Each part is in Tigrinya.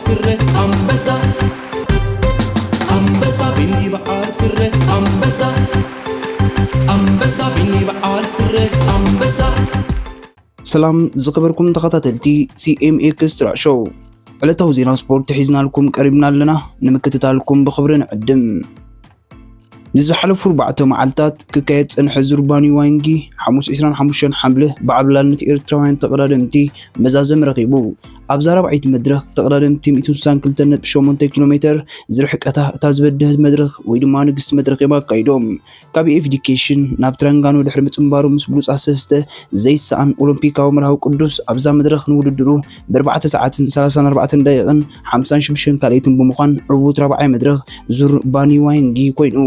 ስረ ኣንበሳ ኣንበሳ ቢኒ በዓል ስረ ኣንበሳ ኣንበሳ ቢኒ በዓል ስረ ኣንበሳ። ሰላም ዝኸበርኩም ተኸታተልቲ ሲኤም ኤክስትራ ሾው፣ ዕለታዊ ዜና ስፖርት ሒዝናልኩም ቀሪብና ኣለና። ንምክትታልኩም ብኽብሪ ንዕድም። ንዝሓለፉ ኣርባዕተ መዓልታት ክካየድ ጸንሐ ዙር ባኒ ዋንጊ ሓሙስ ዕስራን ሓሙሽተን ሓምለ ብዓብላልነት ኤርትራውያን ተቐዳደምቲ መዛዘም ረኺቡ። ኣብዛ ራብዓይቲ መድረኽ ተቐዳደምቲ ሚእትን ስሳን ክልተን ነጥቢ ሸሞንተ ኪሎ ሜተር ዝርሕቀታ እታ ዝበደህት መድረኽ ወይ ድማ ንግስቲ መድረኽ እዮም ኣካይዶም። ካብ ኤፍ ዲኬሽን ናብ ትራንጋኖ ድሕሪ ምጽንባሩ ምስ ብሉጻት ሰለስተ ዘይሰኣን ኦሎምፒካዊ መርሃዊ ቅዱስ ኣብዛ መድረኽ ንውድድሩ ብኣርባዕተ ሰዓትን ሰላሳን ኣርባዕተን ደቂቕን ሓምሳን ሽዱሽተን ካልኢትን ብምዃን ዕዉት ራብዓይ መድረኽ ዙር ባኒ ዋንጊ ኮይኑ።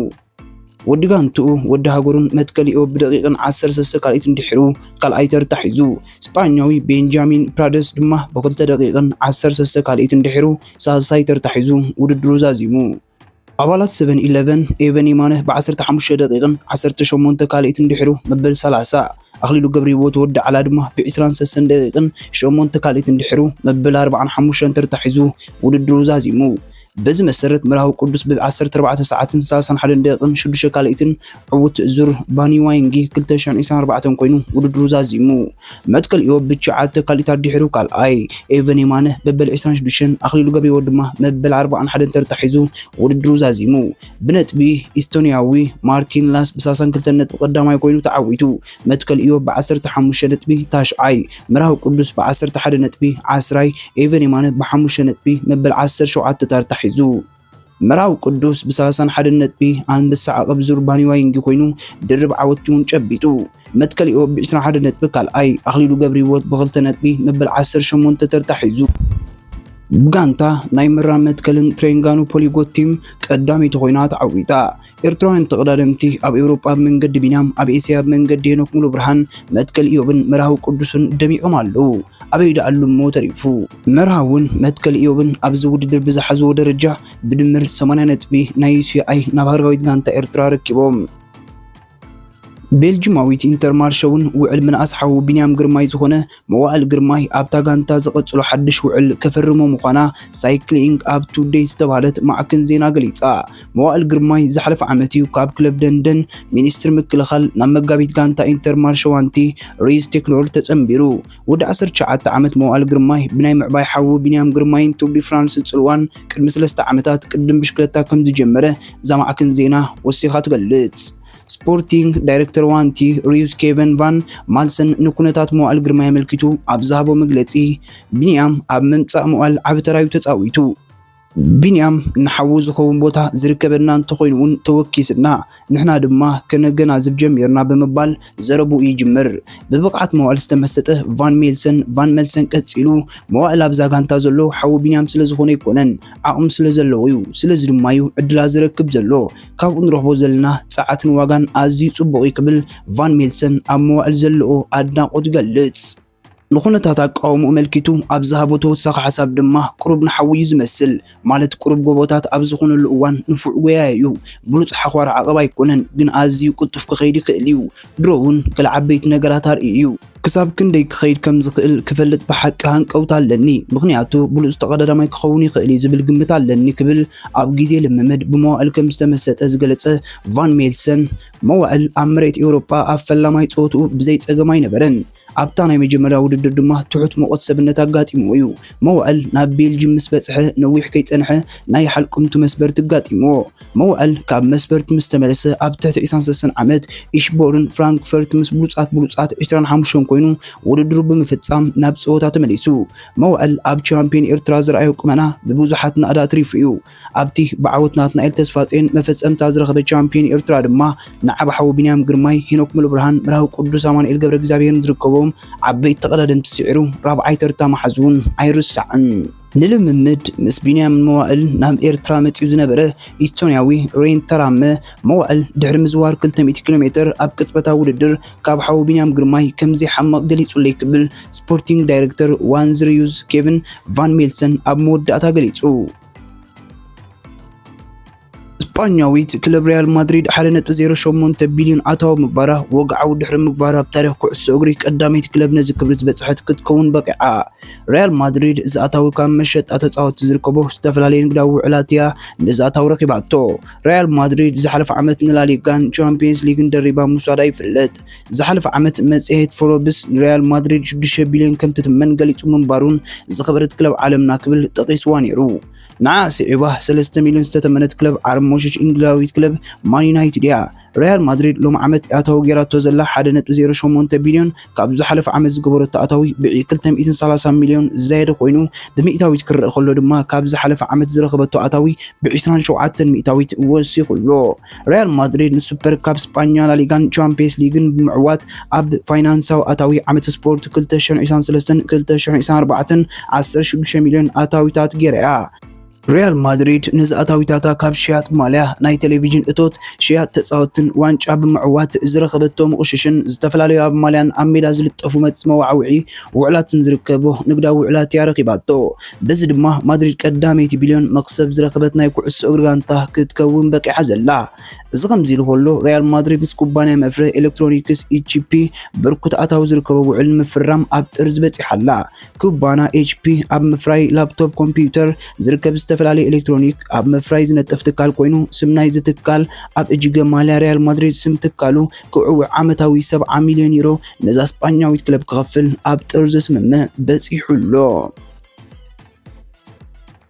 ወዲ ጋንትኡ ወዲ ሃገሩን መትከል ኢዮብ ብደቂቕን ዓሰርተ ሰለስተ ካልኢትን ድሒሩ ካልኣይ ተርታ ሒዙ። ስጳኛዊ ቤንጃሚን ፕራደስ ድማ ብክልተ ደቂቕን ዓሰርተ ሰለስተ ካልኢትን ድሒሩ ሳልሳይ ተርታ ሒዙ ውድድሩ ዛዚሙ። ኣባላት ሰቨን ኢለቨን ኤቨን የማነ ብዓሰርተ ሓሙሽተ ደቂቕን ዓሰርተ ሸሞንተ ካልኢትን ድሒሩ መበል ሰላሳ፣ ኣኽሊሉ ገብረሂወት ወዲ ዓላ ድማ ብዕስራን ሰለስተን ደቂቕን ሸሞንተ ካልኢትን ድሒሩ መበል ኣርባዓን ሓሙሽተን ተርታ ሒዙ ውድድሩ ዛዚሙ። በዚ መሰረት መርሃዊ ቅዱስ ብ ዓሰርተ ኣርባዕተ ሰዓትን ሰላሳን ሓደን ደቂቕን ሽዱሽተ ካልኢትን ዕዉት ዙር ባኒ ዋይንጊ ክልተ ሽሕን ዕስራን ኣርባዕተን ኮይኑ ውድድሩ ዛዚሙ። መትከል ኢዮብ ብትሽዓተ ካልኢታት ድሒሩ ካልኣይ፣ ኤቨን የማነ በበል ዕስራን ሽዱሽተን፣ ኣኽሊሉ ገብረሂወት ድማ መበል ኣርባዓን ሓደን ተርታ ሒዙ ውድድሩ ዛዚሙ። ብነጥቢ ኢስቶንያዊ ማርቲን ላስ ብሰላሳን ክልተን ነጥቢ ቀዳማይ ኮይኑ ተዓዊቱ። መትከል ኢዮብ ብዓሰርተ ሓሙሽተ ነጥቢ ታሽዓይ፣ መርሃዊ ቅዱስ ብዓሰርተ ሓደ ነጥቢ ዓስራይ፣ ኤቨን የማነ ብሓሙሽተ ነጥቢ መበል ዓሰርተ ሸውዓተ ተርታ ሒዙ። መርሃዊ ቅዱስ ብሰላሳን ሓደን ነጥቢ ኣንበሳ ዓቐብ ዙር ባኒ ዋይንጊ ኮይኑ ድርብ ዓወት እውን ጨቢጡ። መትከል ኢዮብ ብዕስራን ሓደን ነጥቢ ካልኣይ፣ ኣኽሊሉ ገብረሂወት ብኽልተ ነጥቢ መበል ዓሰርተ ሸሞንተ ተርታ ሒዙ። ብጋንታ ናይ መራ መትከልን ትሬንጋኑ ፖሊጎት ቲም ቀዳመይቲ ኮይና ተዓዊታ። ኤርትራውያን ተቐዳደምቲ ኣብ ኤውሮጳ ብመንገዲ ቢንያም፣ ኣብ ኤስያ ብመንገዲ ሄኖክ ሙሉብርሃን፣ መትከል ኢዮብን መርሃዊ ቅዱስን ደሚቖም ኣለዉ። ኣበይ ደኣ ኣሎ እሞ ተሪፉ? መርሃውን መትከል ኢዮብን ኣብዚ ውድድር ብዝሓዝዎ ደረጃ ብድምር ሰማንያ ነጥቢ ናይ ዩሲኣይ ናብ ሃገራዊት ጋንታ ኤርትራ ረኪቦም። ቤልጅማዊት ኢንተርማርሸ እውን ውዕል ምንኣስ ሓዉ ቢንያም ግርማይ ዝኾነ መዋእል ግርማይ ኣብታ ጋንታ ዝቐጽሎ ሓድሽ ውዕል ከፈርሞ ምዃና ሳይክሊንግ ኣፕ ቱ ዴት ዝተባህለት ማዕከን ዜና ገሊጻ። መዋእል ግርማይ ዝሓለፈ ዓመት እዩ ካብ ክለብ ደንደን ሚኒስትሪ ምክልኻል ናብ መጋቢት ጋንታ ኢንተርማርሸ ዋንቲ ሪዩዝ ቴክኖር ተጸንቢሩ። ወዲ ዓሰርተ ትሽዓተ ዓመት መዋእል ግርማይ ብናይ ምዕባይ ሓዉ ቢንያም ግርማይን ቱር ዲ ፍራንስን ጽልዋን ቅድሚ ሰለስተ ዓመታት ቅድም ብሽክለታ ከም ዝጀመረ እዛ ማዕከን ዜና ወሲኻ ትገልጽ። ስፖርቲንግ ዳይሬክተር ዋንቲ ሪዩስ ኬቨን ቫን ማልሰን ንኩነታት መዋእል ግርማይ ኣመልኪቱ ኣብ ዝሃቦ መግለጺ፣ ቢንያም ኣብ ምምጻእ መዋእል ዓቢ ተራዩ ተጻዊቱ። ቢንያም ንሓዉ ዝኸውን ቦታ ዝርከበና እንተኾይኑ እውን ተወኪስና፣ ንሕና ድማ ከነገናዝብ ጀሚርና ብምባል ዘረብኡ ይጅምር። ብብቕዓት መዋእል ዝተመሰጠ ቫን ሜልሰን፣ ቫን መልሰን ቀጺሉ፣ መዋእል ኣብዛ ጋንታ ዘሎ ሓዉ ቢንያም ስለ ዝኾነ ኣይኮነን፣ ዓቕሚ ስለ ዘለዎ እዩ። ስለዚ ድማ እዩ ዕድላት ዝረክብ ዘሎ። ካብኡ ንረኽቦ ዘለና ጸዓትን ዋጋን ኣዝዩ ጽቡቕ እዩ ክብል ቫን ሜልሰን ኣብ መዋእል ዘለዎ ኣድናቖት ይገልጽ። ንኹነታት ኣቃውምኡ ኣመልኪቱ ኣብ ዝሃቦ ተወሳኺ ሓሳብ ድማ፣ ቁሩብ ንሓዉ እዩ ዝመስል፣ ማለት ቁሩብ ጎቦታት ኣብ ዝኾነሉ እዋን ንፉዕ ጎያዪ እዩ። ብሉጽ ሓዃሪ ዓቐብ ኣይኮነን፣ ግን ኣዝዩ ቅልጡፍ ክኸይድ ይኽእል እዩ። ድሮ እውን ገለ ዓበይቲ ነገራት ኣርእዩ እዩ። ክሳብ ክንደይ ክኸይድ ከም ዝኽእል ክፈልጥ ብሓቂ ሃንቀውታ ኣለኒ፣ ምኽንያቱ ብሉጽ ተቐዳዳማይ ክኸውን ይኽእል እዩ ዝብል ግምት ኣለኒ ክብል ኣብ ግዜ ልምምድ ብመዋእል ከም ዝተመሰጠ ዝገለጸ ቫን ሜልሰን፣ መዋእል ኣብ መሬት ኤውሮጳ ኣብ ፈላማይ ጸወትኡ ብዘይ ጸገም ኣይነበረን። ኣብታ ናይ መጀመርያ ውድድር ድማ ትሑት ሙቐት ሰብነት ኣጋጢምዎ እዩ። መዋእል ናብ ቤልጅም ምስ በጽሐ ነዊሕ ከይጸንሐ ናይ ሓልቅምቱ መስበርቲ ኣጋጢምዎ። መዋእል ካብ መስበርቲ ምስ ተመለሰ ኣብ ትሕቲ ዕስራን ሰለስተን ዓመት ኢሽቦርን ፍራንክፈርት ምስ ብሉጻት ብሉጻት ዕስራን ሓሙሽተን ኮይኑ ውድድሩ ብምፍጻም ናብ ጸወታ ተመሊሱ። መዋእል ኣብ ቻምፒዮን ኤርትራ ዝረኣዮ ቁመና ብብዙሓት ናእዳ ኣትሪፉ እዩ። ኣብቲ ብዓወት ናትናኤል ተስፋጽዮን መፈጸምታ ዝረኸበ ቻምፒዮን ኤርትራ ድማ ንዓቢ ሓዉ ቢንያም ግርማይ፣ ሄኖክ ሙሉብርሃን፣ መርሃዊ ቅዱስ ኣማኑኤል ገብረ እግዚኣብሄርን ዝርከቦም ዓበይቲ ተቐዳደምቲ ስዒሩ ራብዓይ ተርታ ምሓዙ እውን ኣይርሳዕን። ንልምምድ ምስ ቢንያም መዋእል ናብ ኤርትራ መጺኡ ዝነበረ ኢስቶንያዊ ሬን ተራመ፣ መዋእል ድሕሪ ምዝዋር ክልተ ሚእቲ ኪሎ ሜተር ኣብ ቅጽበታዊ ውድድር ካብ ሓዉ ቢንያም ግርማይ ከም ዘይሓምቕ ገሊጹለይ ክብል ስፖርቲንግ ዳይሬክተር ዋንዝሪዩዝ ኬቪን ቫን ሜልሰን ኣብ መወዳእታ ገሊጹ። ስጳኛዊት ክለብ ሪያል ማድሪድ ሓደ ነጥቢ ዜሮ ሸሞንተ ቢልዮን ኣታዊ ምግባራ ወግዓዊ ድሕሪ ምግባራ፣ ኣብ ታሪኽ ኩዕሶ እግሪ ቀዳመይቲ ክለብ ነዚ ክብሪ ዝበጽሐት ክትከውን በቂዓ። ሪያል ማድሪድ እዚ ኣታዊ ካብ መሸጣ ተጻወትቲ ዝርከቦ ዝተፈላለየ ንግዳዊ ውዕላት እያ ነዚ ኣታዊ ረኺባቶ። ሪያል ማድሪድ ዝሓለፈ ዓመት ንላሊጋን ቻምፒየንስ ሊግን ደሪባ ምውሳዳ ይፍለጥ። ዝሓለፈ ዓመት መጽሔት ፎርብስ ንሪያል ማድሪድ ሽዱሽተ ቢልዮን ከም ትትመን ገሊጹ ምንባሩን ዝኸበረት ክለብ ዓለምና ክብል ጠቒስዋ ነይሩ። ንዓ ስዒባ ሰለስተ ሚልዮን ዝተተመነት ክለብ ዓርሞሽሽ እንግሊዛዊት ክለብ ማን ዩናይትድ እያ። ሪያል ማድሪድ ሎም ዓመት ኣታዊ ጌራቶ ዘላ ሓደ ነጥቢ ዜሮ ሸሞንተ ቢልዮን ካብ ዝሓለፈ ዓመት ዝገበረቶ ኣታዊ ብዒ ክልተ ሚእትን ሰላሳ ሚልዮን ዝዛየደ ኮይኑ፣ ብሚእታዊት ክረአ ከሎ ድማ ካብ ዝሓለፈ ዓመት ዝረኸበቶ ኣታዊ ብ ዕስራን ሸውዓተን ሚእታዊት ወሲኹ ኣሎ። ሪያል ማድሪድ ንሱፐር ካፕ ስጳኛ፣ ላሊጋን ቻምፒየንስ ሊግን ብምዕዋት ኣብ ፋይናንሳዊ ኣታዊ ዓመት ስፖርት ክልተ ሽሕን ዕስራን ሰለስተን ክልተ ሽሕን ዕስራን ኣርባዕተን ዓሰርተ ሽዱሽተ ሚልዮን ኣታዊታት ገይራ እያ። ሪያል ማድሪድ ነዚ ኣታዊታታ ካብ ሽያጥ ማልያ፣ ናይ ቴሌቪዥን እቶት፣ ሽያጥ ተጻወትን ዋንጫ ብምዕዋት ዝረኸበቶ ምቕሽሽን ዝተፈላለዩ ኣብ ማልያን ኣብ ሜዳ ዝልጠፉ መጽ መዋዕውዒ ውዕላትን ዝርከቦ ንግዳዊ ውዕላት እያ ረኺባቶ። በዚ ድማ ማድሪድ ቀዳመይቲ ቢልዮን መኽሰብ ዝረኸበት ናይ ኩዕሶ እግሪ ጋንታ ክትከውን በቂዓ ዘላ። እዚ ከምዚ ኢሉ ከሎ፣ ሪያል ማድሪድ ምስ ኩባንያ መፍረ ኤሌክትሮኒክስ ኤች ፒ ብርኩት ኣታዊ ዝርከቦ ውዕል ንምፍራም ኣብ ጥርዚ በጺሓ ኣላ። ኩባና ኤች ፒ ኣብ ምፍራይ ላፕቶፕ ኮምፒውተር ዝርከብ ዝተፈላለዩ ኤሌክትሮኒክ ኣብ ምፍራይ ዝነጥፍ ትካል ኮይኑ፣ ስም ናይዚ ትካል ኣብ እጅገ ማልያ ሪያል ማድሪድ ስም ትካሉ ክውዕውዕ ዓመታዊ ሰብዓ ሚልዮን ዩሮ ነዛ ስጳኛዊት ክለብ ክኸፍል ኣብ ጥርዚ ስምምዕ በጺሑ ኣሎ።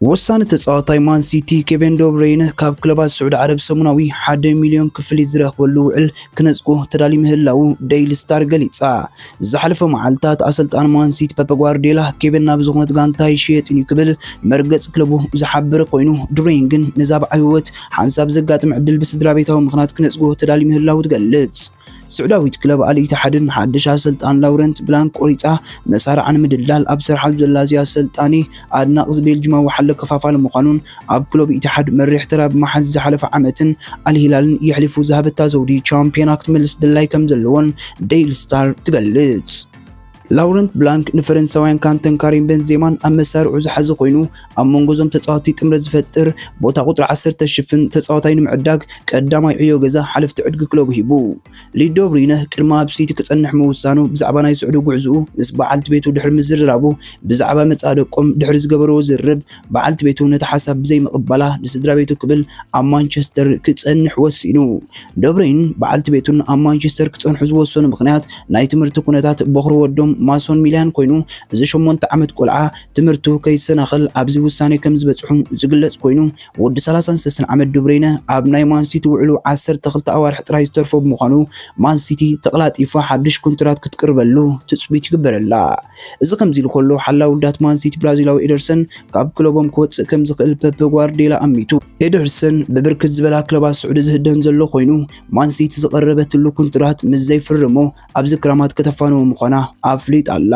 ወሳኒ ተጻዋታይ ማን ሲቲ ኬቨን ዶብሬይነ ካብ ክለባት ስዑዲ ዓረብ ሰሙናዊ ሓደ ሚልዮን ክፍሊት ዝረኽበሉ ውዕል ክነጽጎ ተዳልዩ ምህላዉ ዴይሊ ስታር ገሊጻ። ዝሓለፈ መዓልታት ኣሰልጣን ማን ሲቲ ፐፐ ጓርዲዮላ ኬቨን ናብ ዝኾነት ጋንታ ይሽየጥን እዩ ክብል መርገጽ ክለቡ ዝሓበረ ኮይኑ፣ ዱብሬይን ግን ነዛ ብዓቢ ህይወት ሓንሳብ ዘጋጥም ዕድል ብስድራ ቤታዊ ምኽንያት ክነጽጎ ተዳልዩ ምህላዉ ትገልጽ። ስዑዳዊት ክለብ ኣል ኢትሓድን ሓድሽ ኣሰልጣን ላውረንት ብላንክ ቆሪጻ መሳርዓ ንምድልዳል ኣብ ስራሕ ኣብ ዘላ እዚኣ ኣሰልጣኒ ኣድናቕ ዝበል ጅማዊ ሓለ ከፋፋሊ ምዃኑን ኣብ ክለብ ኢትሓድ መሪሕ ተራ ብምሓዝ ዝሓለፈ ዓመትን ኣልሂላልን የሕሊፉ ዝሃበታ ዘውዲ ቻምፒዮና ክትመልስ ድላይ ከም ዘለዎን ዴይሊ ስታር ትገልጽ። ላውረንት ብላንክ ንፈረንሳውያን ካንተን ካሪም ቤንዜማን ኣብ መሳርዑ ዝሓዘ ኮይኑ፣ ኣብ መንጎ እዞም ተጻወትቲ ጥምረት ዝፈጥር ቦታ ቁጽሪ ዓሰርተ ዝሽፍን ተጻዋታይ ንምዕዳግ ቀዳማይ ዕዮ ገዛ ሓለፍቲ ዕድጊ ክለቡ ሂቡ። ሊዶ ብሪነ ቅድሚ ኣብ ሲቲ ክጸንሕ ምውሳኑ ብዛዕባ ናይ ስዑዲ ጉዕዝኡ ምስ በዓልቲ ቤቱ ድሕሪ ምዝርራቡ፣ ብዛዕባ መጻኢ ደቆም ድሕሪ ዝገበርዎ ዝርርብ፣ በዓልቲ ቤቱ ነቲ ሓሳብ ብዘይምቕባላ ንስድራ ቤቱ ክብል ኣብ ማንቸስተር ክጸንሕ ወሲኑ። ዶብሬይን በዓልቲ ቤቱን ኣብ ማንቸስተር ክጸንሑ ዝወሰኑ ምኽንያት ናይ ትምህርቲ ኩነታት በኹሪ ወዶም ማሶን ሚልያን ኮይኑ፣ እዚ ሸሞንተ ዓመት ቆልዓ ትምህርቱ ከይሰናኸል ኣብዚ ውሳኔ ከም ዝበጽሑ ዝግለጽ ኮይኑ፣ ወዲ ሰላሳን ሰለስተን ዓመት ዱብሬይነ ኣብ ናይ ማንሲቲ ውዕሉ ዓሰርተ ክልተ ኣዋርሕ ጥራይ ዝተርፎ ብምዃኑ፣ ማንሲቲ ተቕላጢፋ ሓድሽ ኩንትራት ክትቅርበሉ ትጽቢት ይግበረላ። እዚ ከምዚ ኢሉ ከሎ፣ ሓላው ውዳት ማንሲቲ ብራዚላዊ ኤደርሰን ካብ ክለቦም ክወጽእ ከም ዝኽእል ፐፐ ጓርዲዮላ ኣሚቱ። ኤደርሰን ብብርክት ዝበላ ክለባት ስዑዲ ዝህደን ዘሎ ኮይኑ፣ ማንሲቲ ዝቐረበትሉ ኩንትራት ምስ ዘይፍርሞ ኣብዚ ክራማት ከተፋንዎ ምዃና ኣፍሊጣ ኣላ።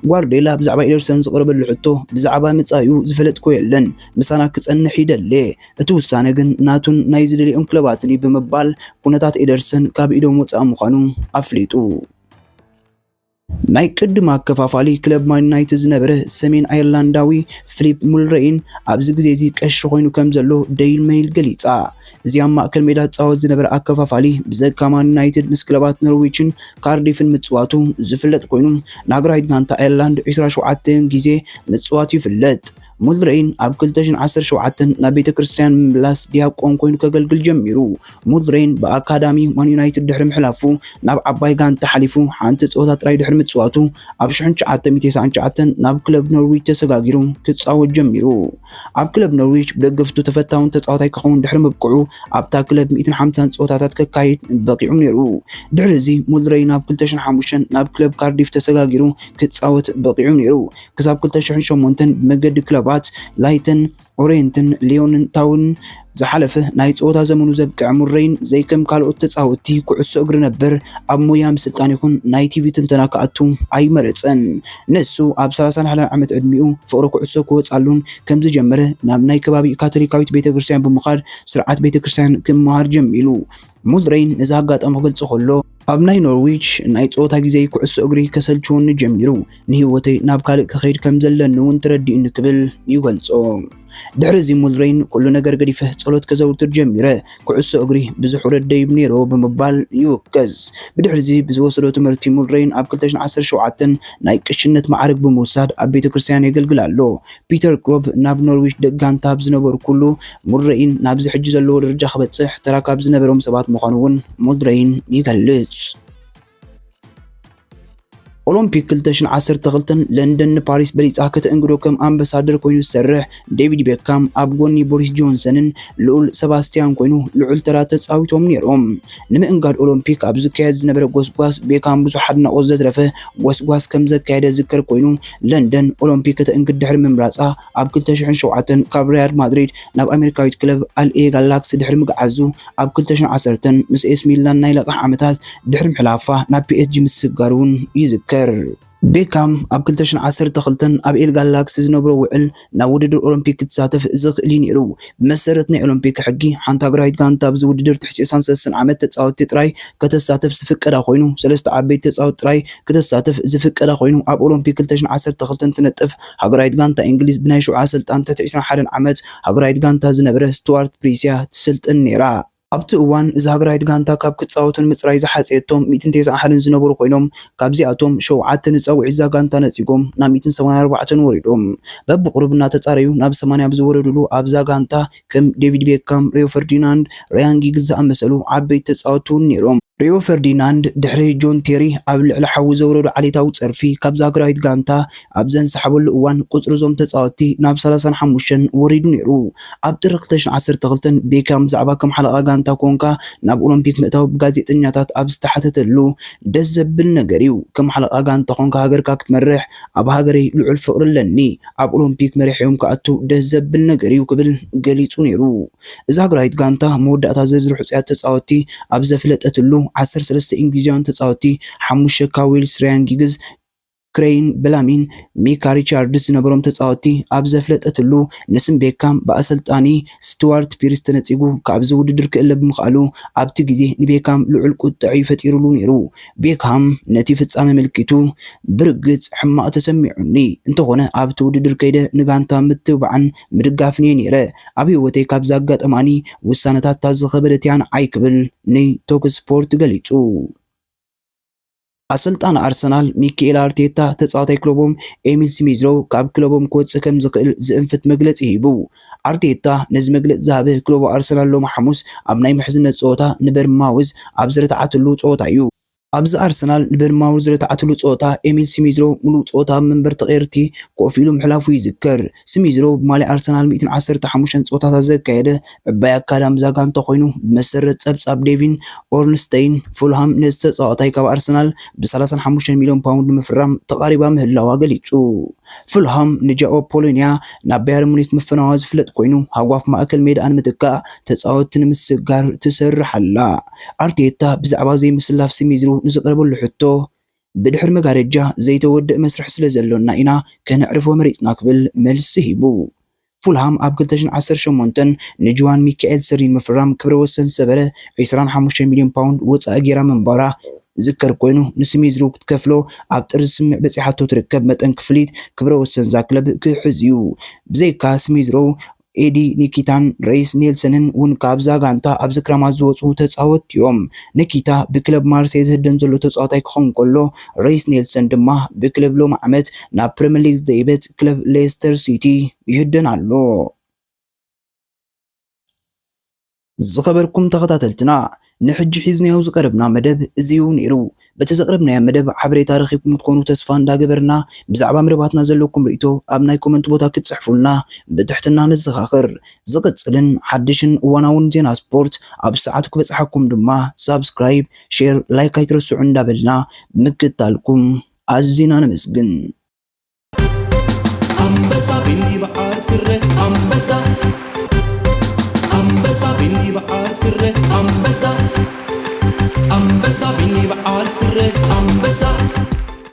ጓርዲዮላ ብዛዕባ ኤደርሰን ዝቐረበሉ ሕቶ፣ ብዛዕባ መጻኢኡ ዝፈለጥኩ የለን፣ ምሳና ክጸንሕ ይደሊ። እቲ ውሳነ ግን ናቱን ናይ ዝደልኦም ክለባትን እዩ ብምባል፣ ኩነታት ኤደርሰን ካብ ኢዶም ወጻኢ ምዃኑ ኣፍሊጡ። ናይ ቅድም ኣከፋፋሊ ክለብ ማን ዩናይትድ ዝነበረ ሰሜን ኣየርላንዳዊ ፊሊፕ ሙልሬይን ኣብዚ ግዜ እዚ ቀሺ ኮይኑ ከም ዘሎ ዴይሊ ሜይል ገሊጻ። እዚ ኣብ ማእከል ሜዳ ዝጻወት ዝነበረ ኣከፋፋሊ፣ ብዘካ ማን ዩናይትድ ምስ ክለባት ኖርዊችን ካርዲፍን ምጽዋቱ ዝፍለጥ ኮይኑ፣ ንሃገራዊት ጋንታ ኣየርላንድ ዕስራ ሸውዓተ ግዜ ምጽዋቱ ይፍለጥ። ሙልሬይን ኣብ ክልተ ሽሕን ዓሰርተ ሸውዓተን ናብ ቤተ ክርስቲያን ምምላስ ዲያቆን ኮይኑ ከገልግል ጀሚሩ። ሙልሬይን ብኣካዳሚ ማን ዩናይትድ ድሕሪ ምሕላፉ፣ ናብ ዓባይ ጋንታ ሓሊፉ ሓንቲ ጸወታ ጥራይ ድሕሪ ምጽዋቱ፣ ኣብ ሽሕን ትሽዓተ ሚእትን ተስዓን ትሽዓተን ናብ ክለብ ኖርዊች ተሰጋጊሩ ክጻወት ጀሚሩ። ኣብ ክለብ ኖርዊች ብደገፍቱ ተፈታውን ተጻዋታይ ክኸውን ድሕሪ ምብቅዑ፣ ኣብታ ክለብ ሚእትን ሓምሳን ጸወታታት ከካይድ በቂዑ ነይሩ። ድሕሪ እዚ ሙልሬይን ኣብ ክልተ ሽሕን ሓሙሽተን ናብ ክለብ ካርዲፍ ተሰጋጊሩ ክጻወት በቂዑ ነይሩ። ክሳብ ክልተ ሽሕን ሸሞንተን ብመገዲ ክለባት ላይተን ኦሬንትን ሊዮንን ታውን ዝሓለፈ ናይ ጸወታ ዘመኑ ዘብቅዐ ሙሬይን፣ ዘይከም ካልኦት ተጻወትቲ ኩዕሶ እግሪ ነበር፣ ኣብ ሞያ ምስልጣን ይኹን ናይ ቲቪ ትንተና ክኣቱ ኣይመረጸን። ንሱ ኣብ ሰላሳን ሓደን ዓመት ዕድሚኡ ፍቕሪ ኩዕሶ ክወጻሉን ከም ዝጀመረ፣ ናብ ናይ ከባቢ ካቶሊካዊት ቤተክርስትያን ብምኻድ ስርዓት ቤተክርስትያን ክመሃር ጀሚሩ። ሙልሬይን ነዚ ኣጋጣሚ ክገልጾ ከሎ፣ ኣብ ናይ ኖርዊች ናይ ጸወታ ግዜይ ኩዕሶ እግሪ ከሰልችወኒ ጀሚሩ፣ ንህይወተይ ናብ ካልእ ክኸይድ ከም ዘለኒ እውን ተረዲኡኒ ክብል ይገልጾ። ድሕሪ እዚ ሙልሬይን "ኩሉ ነገር ገዲፈ ጸሎት ከዘውትር ጀሚረ፣ ኩዕሶ እግሪ ብዙሕ ውረድ ደይብ ነይሮ" ብምባል ይውከስ። ብድሕሪ እዚ ብዝወሰዶ ትምህርቲ ሙልሬይን ኣብ ክልተ ሽሕን ዓሰርተ ሸውዓተን ናይ ቅሽነት ማዕርግ ብምውሳድ ኣብ ቤተ ክርስቲያን የገልግል ኣሎ። ፒተር ክሮብ ናብ ኖርዊች ደቂ ጋንታ ኣብ ዝነበሩ ኩሉ፣ ሙልሬይን ናብዚ ሕጂ ዘለዎ ደረጃ ክበጽሕ ተራ ካብ ዝነበሮም ሰባት ምዃኑ እውን ሙልሬይን ይገልጽ። ኦሎምፒክ ክልተ ሽሕን ዓሰርተ ክልተን ለንደን ንፓሪስ በሊጻ ከተእንግዶ ከም ኣምባሳደር ኮይኑ ዝሰርሕ ዴቪድ ቤካም ኣብ ጎኒ ቦሪስ ጆንሰንን ልኡል ሰባስቲያን ኮይኑ ልዑል ተራ ተጻዊቶም ነይሮም። ንምእንጋድ ኦሎምፒክ ኣብ ዝካየድ ዝነበረ ጎስጓስ ቤካም ብዙሕ ኣድናቖት ዘትረፈ ጎስጓስ ከም ዘካየደ ዝከር ኮይኑ ለንደን ኦሎምፒክ ከተእንግድ ድሕሪ ምምራጻ ኣብ ክልተ ሽሕን ሸውዓተን ካብ ሪያል ማድሪድ ናብ ኣሜሪካዊት ክለብ ኣልኤ ጋላክሲ ድሕሪ ምግዓዙ ኣብ ክልተ ሽሕን ዓሰርተን ምስ ኤስ ሚላን ናይ ለቓሕ ዓመታት ድሕሪ ምሕላፋ ናብ ፒ ኤስ ጂ ምስግጋር እውን ይዝከር። ቤካም ኣብ ክልተ ሽሕን ዓሰርተ ክልተን ኣብ ኤል ጋላክሲ ዝነብሮ ውዕል ናብ ውድድር ኦሎምፒክ ክትሳተፍ ዝኽእል እዩ ነይሩ። ብመሰረት ናይ ኦሎምፒክ ሕጊ፣ ሓንቲ ሃገራዊት ጋንታ ኣብዚ ውድድር ትሕቲ ዕስራን ሰለስተን ዓመት ተጻወትቲ ጥራይ ከተሳተፍ ዝፍቀዳ ኮይኑ፣ ሰለስተ ዓበይቲ ተጻወትቲ ጥራይ ከተሳተፍ ዝፍቀዳ ኮይኑ፣ ኣብ ኦሎምፒክ ክልተ ሽሕን ዓሰርተ ክልተን ትነጥፍ ሃገራዊት ጋንታ እንግሊዝ ብናይ ሽዑ ኣሰልጣኒ ትሕቲ ዕስራን ሓደን ዓመት ሃገራዊት ጋንታ ዝነበረ ስቱዋርት ፕሪስ እያ ትስልጥን ነይራ። ኣብቲ እዋን እዛ ሃገራዊት ጋንታ ካብ ክጻወቱ ንምጽራይ ዝሓጸየቶም ሚእትን ተስዓን ሓደን ዝነበሩ ኮይኖም፣ ካብዚኣቶም ሸውዓተ ንጻውዒት እዛ ጋንታ ነጺጎም ናብ ሚእትን ሰማንያን ኣርባዕተን ወሪዶም። በብቑሩብ እናተጻረዩ ናብ ሰማንያ ብዝወረዱሉ ኣብዛ ጋንታ ከም ዴቪድ ቤካም፣ ሪዮ ፈርዲናንድ፣ ራያን ጊግስ ዝኣመሰሉ ዓበይቲ ተጻወትቲ እውን ነይሮም። ሪዮ ፈርዲናንድ ድሕሪ ጆን ቴሪ ኣብ ልዕሊ ሓዊ ዘውረዶ ዓሌታዊ ጸርፊ ካብዛ ሃገራዊት ጋንታ ኣብ ዘንሰሓበሉ እዋን ቁጽሪ እዞም ተጻወትቲ ናብ ሰላሳን ሓሙሽተን ወሪዱ ነይሩ። ኣብ ጥሪ ክልተ ሽሕን ዓሰርተ ክልተን ቤካም ብዛዕባ ከም ሓለቓ ጋንታ ኮንካ ናብ ኦሎምፒክ ምእታው ብጋዜጠኛታት ኣብ ዝተሓተተሉ ደስ ዘብል ነገር እዩ። ከም ሓለቓ ጋንታ ኮንካ ሃገርካ ክትመርሕ ኣብ ሃገረይ ልዑል ፍቕሪ ኣለኒ። ኣብ ኦሎምፒክ መሪሖም ክኣቱ ደስ ዘብል ነገር እዩ ክብል ገሊጹ ነይሩ። እዛ ሃገራዊት ጋንታ መወዳእታ ዝርዝር ሕጹያት ተጻወትቲ ኣብ ዘፍለጠትሉ ዓሰርተ ሰለስተ እንግሊዛውያን ተጻወትቲ፣ ሓሙሽተ ካብ ዌልስ ራያን ጊግስ፣ ክሬይን በላሚን፣ ሚካ ሪቻርድስ ዝነበሮም ተጻወትቲ ኣብ ዘፍለጠትሉ፣ ንስም ቤካም ብኣሰልጣኒ ስቱዋርት ፒርስ ተነጺጉ ካብዚ ውድድር ክእለ ብምኽኣሉ ኣብቲ ግዜ ንቤካም ልዑል ቁጥዐ እዩ ፈጢሩሉ ነይሩ። ቤካም ነቲ ፍጻመ ምልኪቱ፣ "ብርግጽ ሕማቕ ተሰሚዑኒ፣ እንተኾነ ኣብቲ ውድድር ከይደ ንጋንታ ምትብባዕን ምድጋፍን እየ ነይረ። ኣብ ህይወተይ ካብ ዘጋጠማኒ ውሳነታት እታ ዝኸበደት እያ ንዓይ" ክብል ንቶክ ስፖርት ገሊጹ። ኣሰልጣኒ ኣርሰናል ሚካኤል ኣርቴታ ተጻዋታይ ክለቦም ኤሚል ስሚዝሮው ካብ ክለቦም ክወጽእ ከም ዝኽእል ዝእንፍት መግለጺ ሂቡ። ኣርቴታ ነዚ መግለጺ ዝሃበ ክለቡ ኣርሰናል ሎሚ ሓሙስ ኣብ ናይ ምሕዝነት ጸወታ ንበርንማውዝ ኣብ ዝረትዓትሉ ጸወታ እዩ። ኣብዚ ኣርሰናል ንበርንማውዝ ዝረትዓትሉ ጸወታ ኤሚል ስሚዝሮው ምሉእ ጸወታ ኣብ መንበር ተቐየርቲ ኮፍ ኢሉ ምሕላፉ ይዝከር። ስሚዝሮው ብማልያ ኣርሰናል ሚእትን ዓሰርተ ሓሙሽተን ጸወታታት ዘካየደ ዕባይ ኣካዳሚ እዛ ጋንታ ኮይኑ፣ ብመሰረት ጸብጻብ ዴቪን ኦርንስተይን፣ ፉልሃም ነዚ ተጻዋታይ ካብ ኣርሰናል ብ ሰላሳን ሓሙሽተን ሚልዮን ፓውንድ ንምፍራም ተቓሪባ ምህላዋ ገሊጹ። ፉልሃም ንጃኦ ፖሎንያ ናብ ባየር ሙኒክ ምፍናዋ ዝፍለጥ ኮይኑ፣ ሃጓፍ ማእከል ሜዳኣ ንምትካእ ተጻወትቲ ንምስግጋር ትሰርሕ ኣላ። ኣርቴታ ብዛዕባ ዘይምስላፍ ስሚዝሮው ንዝቐረበሉ ሕቶ፣ "ብድሕሪ መጋረጃ ዘይተወድእ መስርሕ ስለ ዘሎና ኢና ከነዕርፎ መሪጽና" ክብል መልሲ ሂቡ። ፉልሃም ኣብ ክልተ ሽሕን ዓሰርተ ሸሞንተን ንጁዋን ሚካኤል ሰሪን ምፍራም ክብረ ወሰን ዝሰበረ ዕስራን ሓሙሽተን ሚልዮን ፓውንድ ወጻኢ ገይራ ምንባራ ዝከር ኮይኑ፣ ንስሚዝሮው ክትከፍሎ ኣብ ጥሪ ዝስምዕ በጺሓቶ ትርከብ መጠን ክፍሊት ክብረ ወሰን እዛ ክለብ ክሕዝ እዩ። ብዘይካ ስሚዝሮው፣ ኤዲ ኒኪታን ሬይስ ኔልሰንን እውን ካብዛ ጋንታ ኣብዚ ክረማት ዝወጹ ተጻወትቲ እዮም። ኒኪታ ብክለብ ማርሴይ ዝህደን ዘሎ ተጻዋታይ ክኸውን ከሎ፣ ሬይስ ኔልሰን ድማ ብክለብ ሎሚ ዓመት ናብ ፕሪምየር ሊግ ዝደይበት ክለብ ሌስተር ሲቲ ይህደን ኣሎ። ዝኸበርኩም ተኸታተልትና፣ ንሕጂ ሒዝናዮ ዝቐረብና መደብ እዚ እዩ ነይሩ። በቲ ዘቕረብናዮ መደብ ሓበሬታ ረኺብኩም ክትኮኑ ተስፋ እንዳገበርና፣ ብዛዕባ መደባትና ዘለኩም ርእይቶ ኣብ ናይ ኮመንት ቦታ ክትጽሕፉልና ብትሕትና ንዘኻኽር። ዝቕጽልን ሓድሽን እዋናውን ዜና ስፖርት ኣብ ሰዓቱ ክበጽሓኩም ድማ ሳብስክራይብ፣ ሼር፣ ላይክ ኣይትረስዑ እንዳበልና ምክታልኩም ኣዚና ነመስግን። ኣንበሳ ቢኒ በዓል ስረ ኣንበሳ፣ ኣንበሳ ቢኒ በዓል ስረ ኣንበሳ፣ ኣንበሳ ቢኒ በዓል ስረ ኣንበሳ።